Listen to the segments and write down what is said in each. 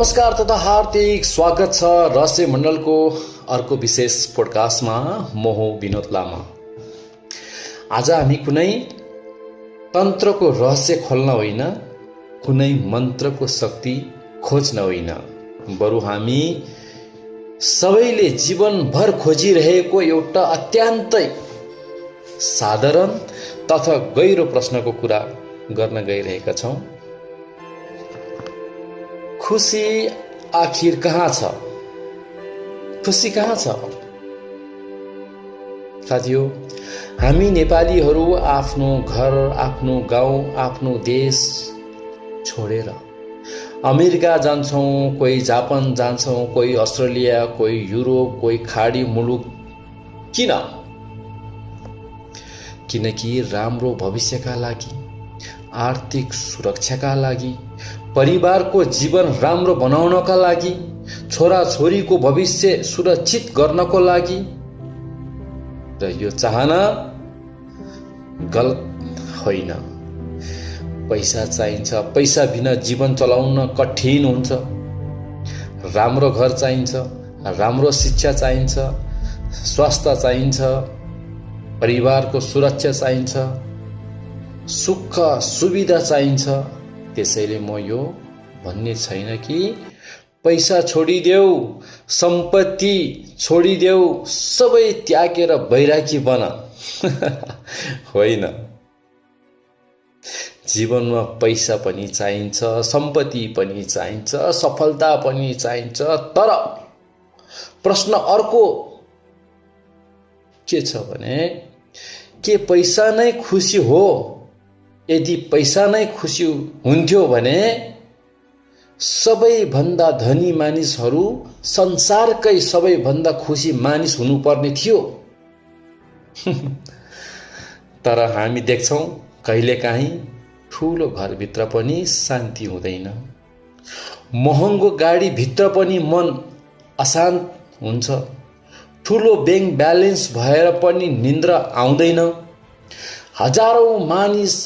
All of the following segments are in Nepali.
नमस्कार तथा हार्दिक स्वागत छ रहस्य मण्डलको अर्को विशेष पोडकास्टमा। म हो विनोद लामा। आज हामी कुनै तन्त्रको रहस्य खोल्न होइन, कुनै मन्त्रको शक्ति खोज्न होइन, बरु हामी सबैले जीवनभर खोजिरहेको एउटा अत्यन्तै साधारण तथा गहिरो प्रश्नको कुरा गर्न गइरहेका छौं। खुशी आखिर कहाँ छ? खुशी कहाँ छ? साथीहो, हामी नेपालीहरू आफ्नो घर, आफ्नो गाउँ, आफ्नो देश छोडेर अमेरिका जान्छौं, कोही जापान जान्छौं, कोही अस्ट्रेलिया, कोही युरोप, कोही खाडी मुलुक। किन? किनकि राम्रो भविष्यका लागि, आर्थिक सुरक्षाका लागि, परिवारको जीवन राम्रो बनाउनका लागि, छोराछोरीको भविष्य सुरक्षित गर्नको लागि। र यो चाहना गलत होइन। पैसा चाहिन्छ, पैसा बिना जीवन चलाउन कठिन हुन्छ। राम्रो घर चाहिन्छ, राम्रो शिक्षा चाहिन्छ, स्वास्थ्य चाहिन्छ, परिवारको सुरक्षा चाहिन्छ, सुख सुविधा चाहिन्छ। त्यसैले म यो भन्ने छैन कि पैसा छोडिदेऊ, सम्पत्ति छोडिदेऊ, सबै त्यागेर बैरागी बन। होइन, जीवनमा पैसा पनि चाहिन्छ, सम्पत्ति पनि चाहिन्छ, सफलता पनि चाहिन्छ। तर प्रश्न अर्को के छ भने, के पैसा नै खुसी हो? यदि पैसा नै खुसी हुन्थ्यो भने सबैभन्दा धनी मानिसहरू संसारकै सबैभन्दा खुसी मानिस हुनुपर्ने थियो। तर हामी देख्छौं कहिलेकाहीँ ठूलो घरभित्र पनि शान्ति हुँदैन, महँगो गाडीभित्र पनि मन अशान्त हुन्छ, ठूलो बैंक ब्यालेन्स भएर पनि निन्द्रा आउँदैन, हजारौं मानिस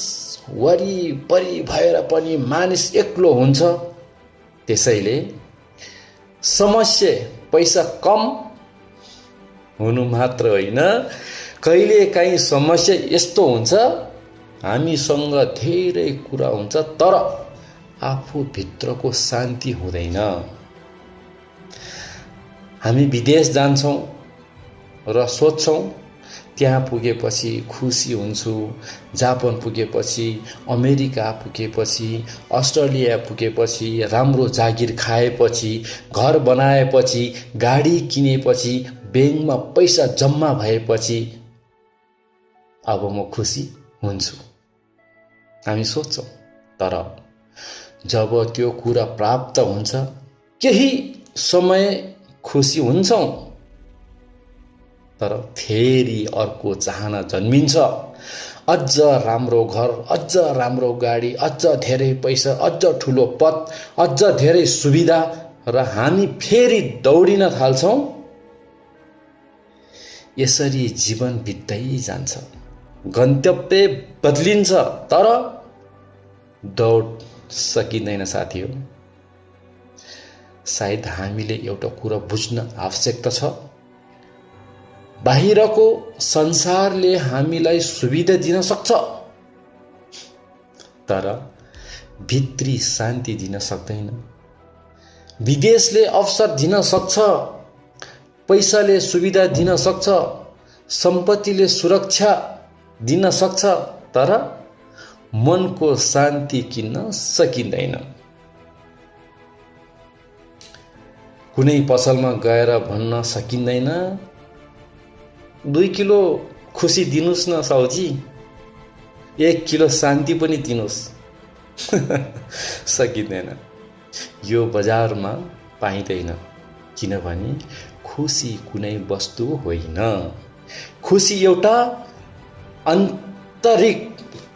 वरिपरि भएर पनि मानिस एक्लो हुन्छ। त्यसैले समस्या पैसा कम हुनु मात्र होइन, कहिलेकाहीँ समस्या यस्तो हुन्छ, हामीसँग धेरै कुरा हुन्छ तर आफू भित्रको शान्ति हुँदैन। हामी विदेश जान्छौं र सोच्छौं त्यहाँ पुगेपछि खुसी हुन्छु, जापान पुगेपछि, अमेरिका पुगेपछि, अस्ट्रेलिया पुगेपछि, राम्रो जागिर खाएपछि, घर बनाएपछि, गाडी किनेपछि, बैंकमा पैसा जम्मा भएपछि अब म खुसी हुन्छु, हामी सोच्छौं। तर जब त्यो कुरा प्राप्त हुन्छ, केही समय खुसी हुन्छौं, तर फेरि अर्को चाहना जन्मिन्छ। अझ राम्रो घर, अझ राम्रो गाडी, अझ धेरै पैसा, अझ ठूलो पद, अझ धेरै सुविधा, र हामी फेरि दौडिन थाल्छौं। यसरी जीवन बित्दै जान्छ। गन्तव्य बदलिन्छ तर दौड सकिँदैन। साथी हो, सायद हामीले एउटा कुरा बुझ्न आवश्यकता छ। बाहिरको संसारले हामीलाई सुविधा दिन सक्छ, तर भित्री शान्ति दिन सक्दैन। विदेशले अवसर दिन सक्छ, पैसाले सुविधा दिन सक्छ, सम्पत्तिले सुरक्षा दिन सक्छ, तर मनको शान्ति किन्न सकिँदैन। कुनै पसलमा गएर भन्न सकिँदैन, 2 किलो खुसी दिनुस् न साउजी, 1 किलो शान्ति पनि दिनुस्। सकिँदैन। यो बजारमा पाइँदैन, किनभने खुसी कुनै वस्तु होइन। खुसी एउटा आन्तरिक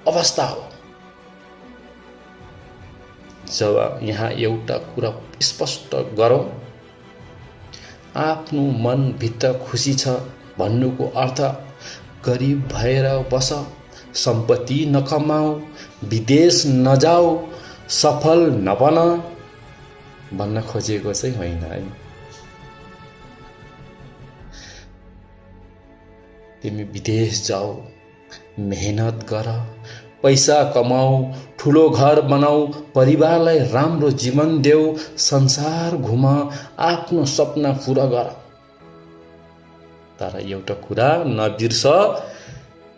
अवस्था हो। जब यहाँ एउटा कुरा स्पष्ट गरौँ, आफ्नो मनभित्र खुसी छ भन्नुको अर्थ गरिब भएर बस, सम्पत्ति नकमाऊ, विदेश नजाऊ, सफल नबन, भन्न खोजेको चाहिँ होइन है। तिमी विदेश जाऊ, मेहनत गर, पैसा कमाऊ, ठुलो घर बनाऊ, परिवारलाई राम्रो जीवन देऊ, संसार घुम, आफ्नो सपना पूरा गर। तर एउटा कुरा नबिर्स,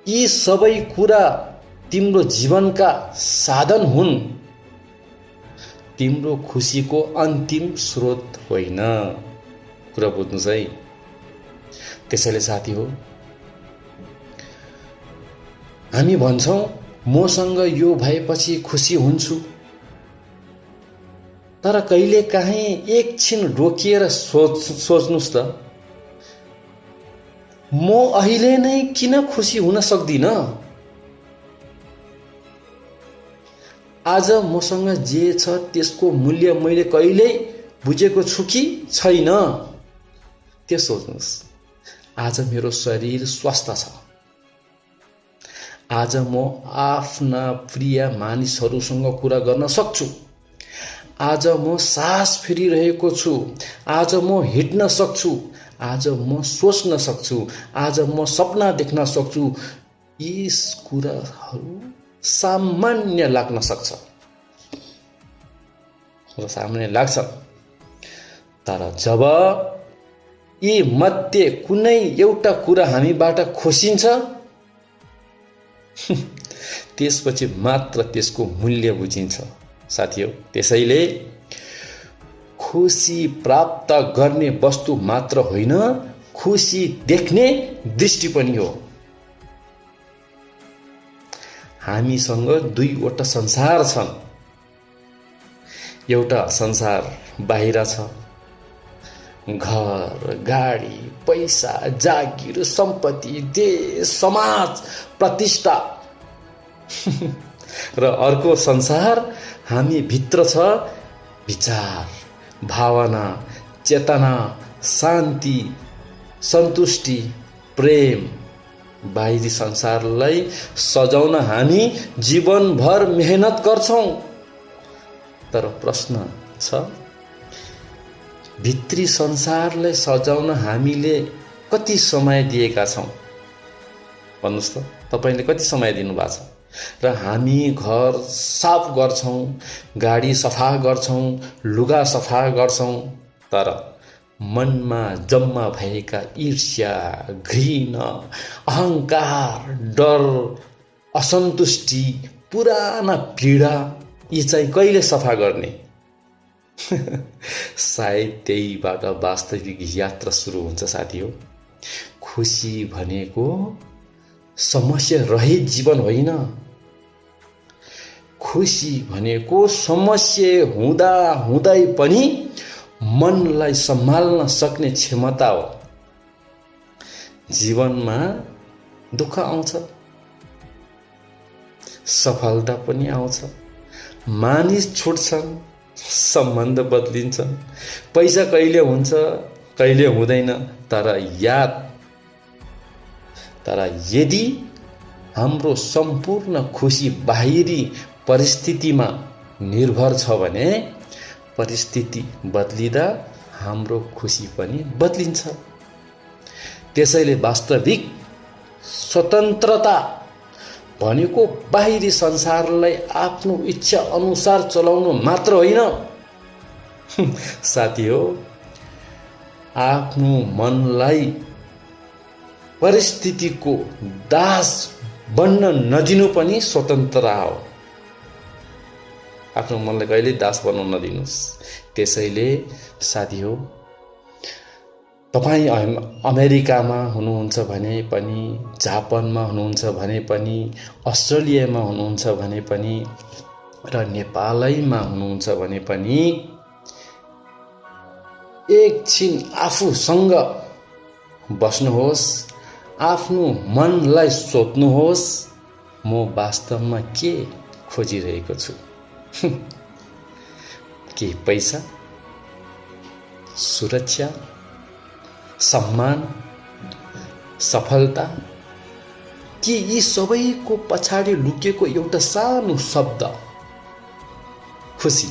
यी सबै कुरा तिम्रो जीवनका साधन हुन्, तिम्रो खुसीको अन्तिम स्रोत होइन। कुरा बुझ्नुस् है। त्यसैले साथी हो, हामी भन्छौं मसँग यो भएपछि खुसी हुन्छु, तर कहिले काहीँ एकछिन रोकिएर सोच्नुस् त, म अहिले नै किन खुसी हुन सक्दिन? आज मसँग जे छ त्यसको मूल्य मैले कहिल्यै बुझेको छु कि छैन? त्यो सोच्नुस्। आज मेरो शरीर स्वस्थ छ, आज म आफ्ना प्रिय मानिसहरूसँग कुरा गर्न सक्छु, आज म सास फेरिरहेको छु, आज म हिँड्न सक्छु, आज म सोच्न सक्छु, आज म सपना देख्न सक्छु। यी कुराहरू सामान्य लाग्न सक्छ, सामान्य लाग्छ, तर जब यी मध्ये कुनै एउटा कुरा हामीबाट खोसिन्छ त्यसपछि मात्र त्यसको मूल्य बुझिन्छ साथी हो। त्यसैले खुसी प्राप्त गर्ने वस्तु मात्र होइन, खुसी देख्ने दृष्टि पनि हो। हामीसँग दुईवटा संसार छन्। एउटा संसार बाहिर छ, घर, गाडी, पैसा, जागिर, सम्पत्ति, देश, समाज, प्रतिष्ठा र अर्को संसार हामी भित्र छ, विचार, भावना, चेतना, शान्ति, सन्तुष्टि, प्रेम। बाहिरी संसारलाई सजाउन हामी जीवनभर मेहनत गर्छौं, तर प्रश्न छ, भित्री संसारलाई सजाउन हामीले कति समय दिएका छौं? भन्नुस् त, तपाईले कति समय दिनुभएको छ? र हामी घर साफ गर्छौं, गाडी सफा गर्छौं, लुगा सफा गर्छौं, तर मनमा जम्मा भएका ईर्ष्या, घृणा, अहंकार, डर, असन्तुष्टि, पुराना पीडा, यी चाहिँ कहिले सफा गर्ने? सायद त्यहीबाट वास्तविक यात्रा सुरु हुन्छ साथी हो। खुसी भनेको समस्या रहित जीवन होइन, खुसी भनेको समस्या हुँदा हुँदै पनि मनलाई सम्हाल्न सक्ने क्षमता हो। जीवनमा दुःख आउँछ, सफलता पनि आउँछ, मानिस छुट्छन्, सम्बन्ध बदलिन्छन्, पैसा कहिले हुन्छ कहिले हुँदैन, तर यदि हाम्रो सम्पूर्ण खुसी बाहिरी परिस्थितिमा निर्भर छ भने परिस्थिति बदलिँदा हाम्रो खुसी पनि बदलिन्छ। त्यसैले वास्तविक स्वतन्त्रता भनेको बाहिरी संसारलाई आफ्नो इच्छा अनुसार चलाउनु मात्र होइन साथी हो। आफ्नो मनलाई परिस्थितिको दास बन्न नदिनु पनि स्वतन्त्रता हो। आफ्नो मनलाई कहिले दास बनाउन नदिनुस्। त्यसैले साथी हो, तपाईं अमेरिकामा हुनुहुन्छ भने पनि, जापानमा हुनुहुन्छ भने पनि, अस्ट्रेलियामा हुनुहुन्छ भने पनि र नेपालैमा हुनुहुन्छ भने पनि एकछिन आफूसँग बस्नुहोस्, आफ्नो मनलाई सोध्नुहोस्, म वास्तवमा के खोजिरहेको छु? के पैसा, सुरक्षा, सम्मान, सफलता, कि यी सबैको पछाडि लुकेको एउटा सानो शब्द खुसी?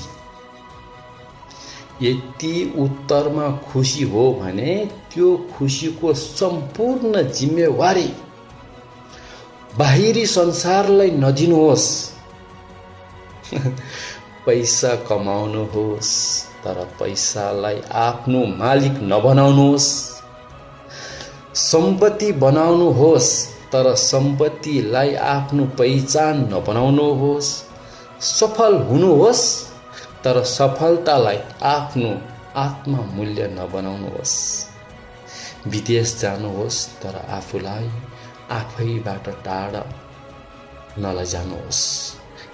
यदि उत्तरमा खुसी हो भने त्यो खुसीको सम्पूर्ण जिम्मेवारी बाहिरी संसारलाई नदिनुहोस्। पैसा कमाउनुहोस् तर पैसालाई आफ्नो मालिक नबनाउनुहोस्। सम्पत्ति बनाउनुहोस् तर सम्पत्तिलाई आफ्नो पहिचान नबनाउनुहोस्। सफल हुनुहोस् तर सफलतालाई आफ्नो आत्मा मूल्य नबनाउनुहोस्। विदेश जानुहोस् तर आफूलाई आफैबाट टाढा नलैजानुहोस्।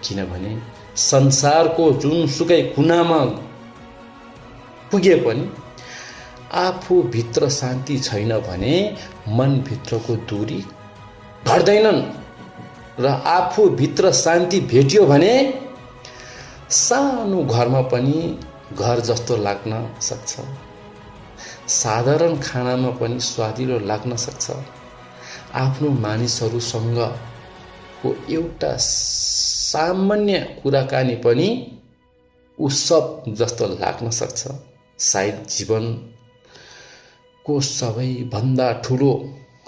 किनभने संसारको जुनसुकै कुनामा पुगे पनि आफूभित्र शान्ति छैन भने मनभित्रको दूरी घट्दैनन् र आफूभित्र शान्ति भेटियो भने सानो घरमा पनि घर जस्तो लाग्न सक्छ। साधारण खानामा पनि स्वादिलो लाग्न सक्छ। आफ्नो मानिसहरूसँगको एउटा सामान्य कुराकानी पनि उत्सव जस्तो लाग्न सक्छ। सायद जीवनको सबैभन्दा ठुलो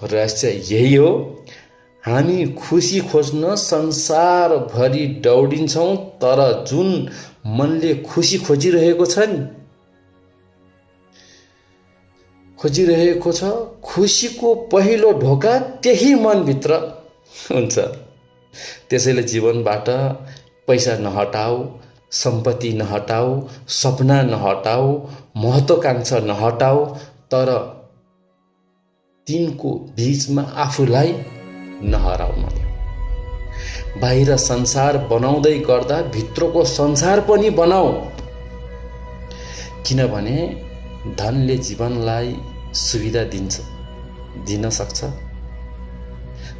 रहस्य यही हो। हामी खुसी खोज्न संसारभरि दौडिन्छौँ तर जुन मनले खुसी खोजिरहेको छ खुसीको पहिलो ढोका त्यही मनभित्र हुन्छ। त्यसैले जीवनबाट पैसा नहटाऊ, सम्पत्ति नहटाऊ, सपना नहटाऊ, महत्त्वाकांक्षा नहटाऊ, तर तिनको बीचमा आफूलाई नहराउन दिऊ। बाहिर संसार बनाउँदै गर्दा भित्रको संसार पनि बनाऊ। किनभने धनले जीवनलाई सुविधा दिन सक्छ।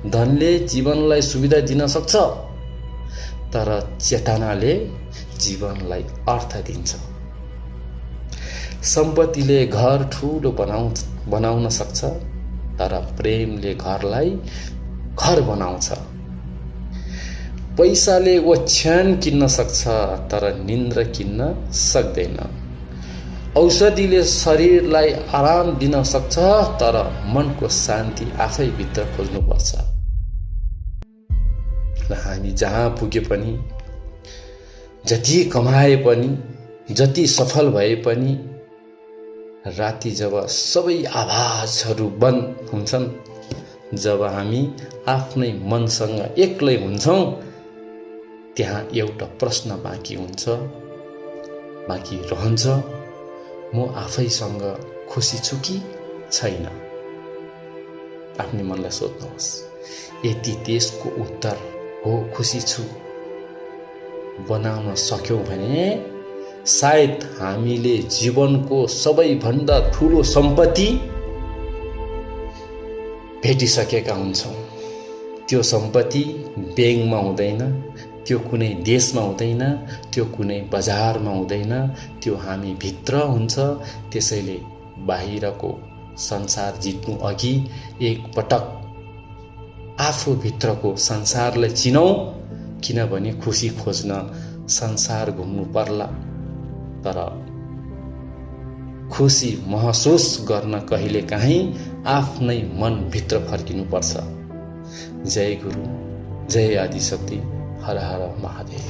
धनले जीवनलाई सुविधा दिन सक्छ तर चेतनाले जीवनलाई अर्थ दिन्छ। सम्पत्तिले घर ठुलो बनाउन सक्छ तर प्रेमले घरलाई घर बनाउँछ। पैसाले ओछ्यान किन्न सक्छ तर निन्द्रा किन्न सक्दैन। औषधिले शरीरलाई आराम दिन सक्छ तर मनको शान्ति आफै भित्र खोज्नुपर्छ। र हामी जहाँ पुगे पनि, जति कमाए पनि, जति सफल भए पनि, राति जब सबै आवाजहरू बन्द हुन्छन्, जब हामी आफ्नै मनसँग एक्लै हुन्छौँ, त्यहाँ एउटा प्रश्न बाँकी रहन्छ, म आफैसँग खुसी छु कि छैन? आफ्नै मनलाई सोध्नुहोस्। यदि त्यसको उत्तर हो खुसी छु बनाउन सक्यौँ भने सायद हामीले जीवनको सबैभन्दा ठुलो सम्पत्ति भेटिसकेका हुन्छौँ। त्यो सम्पत्ति ब्याङ्कमा हुँदैन, त्यो कुनै देशमा हुँदैन, त्यो कुनै बजारमा हुँदैन, त्यो हामी भित्र हुन्छ। त्यसैले बाहिरको संसार जित्नु अघि एक पटक आफू भित्रको संसारलाई चिनौ। किनभने खुसी खोज्न संसार घुम्नु पर्ला तर खुसी महसुस गर्न कहिलेकाहीँ आफ्नै मन भित्र फर्किनु पर्छ। जय गुरु, जय आदिशक्ति, हर हर महादेव।